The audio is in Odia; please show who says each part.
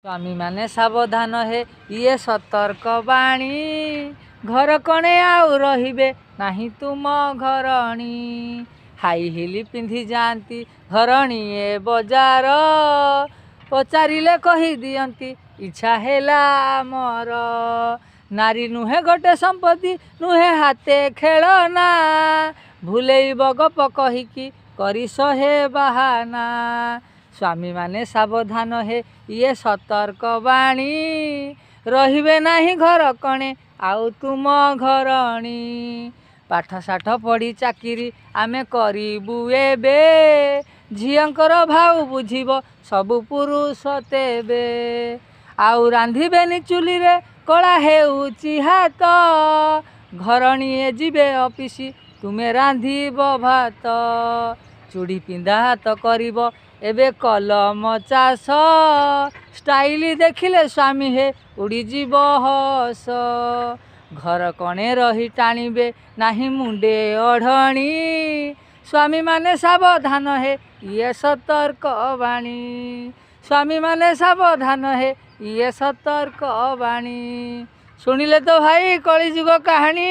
Speaker 1: ସ୍ୱାମୀମାନେ ସାବଧାନ ହେ, ଇଏ ସତର୍କ ବାଣୀ। ଘର କଣେ ଆଉ ରହିବେ ନାହିଁ ତୁମ ଘରଣୀ। ହାଇ ହିଲି ପିନ୍ଧି ଯାଆନ୍ତି ଘରଣୀଏ ବଜାର, ପଚାରିଲେ କହିଦିଅନ୍ତି ଇଚ୍ଛା ହେଲା ମୋର। ନାରୀ ନୁହେଁ ଗୋଟେ ସମ୍ପତ୍ତି, ନୁହେଁ ହାତେ ଖେଳନା, ଭୁଲେଇବ ଗପ କହିକି କରି ଶହେ ବାହାନା। ସ୍ୱାମୀମାନେ ସାବଧାନ ହେ, ଇଏ ସତର୍କ ବାଣୀ। ରହିବେ ନାହିଁ ଘର କଣେ ଆଉ ତୁମ ଘରଣୀ। ପାଠ ସାଠ ପଢ଼ି ଚାକିରି ଆମେ କରିବୁ ଏବେ, ଝିଅଙ୍କର ଭାଉ ବୁଝିବ ସବୁ ପୁରୁଷ ତେବେ। ଆଉ ରାନ୍ଧିବେନି ଚୁଲିରେ, କଳା ହେଉଛି ହାତ, ଘରଣୀଏ ଯିବେ ଅଫିସ, ତୁମେ ରାନ୍ଧିବ ଭାତ। ଚୁଡ଼ି ପିନ୍ଧା ହାତ କରିବ ଏବେ କଲମ ଚାଷ, ଷ୍ଟାଇଲ ଦେଖିଲେ ସ୍ୱାମୀ ହେ ଉଡ଼ିଯିବ ହସ। ଘର କଣେ ରହି ଟାଣିବେ ନାହିଁ ମୁଣ୍ଡେ ଓଢ଼ଣୀ। ସ୍ୱାମୀମାନେ ସାବଧାନ ହେ, ଇଏ ସତର୍କ ବାଣୀ। ସ୍ୱାମୀମାନେ ସାବଧାନ ହେ, ଇଏ ସତର୍କ ବାଣୀ। ଶୁଣିଲେ ତ ଭାଇ କଳିଯୁଗ କାହାଣୀ।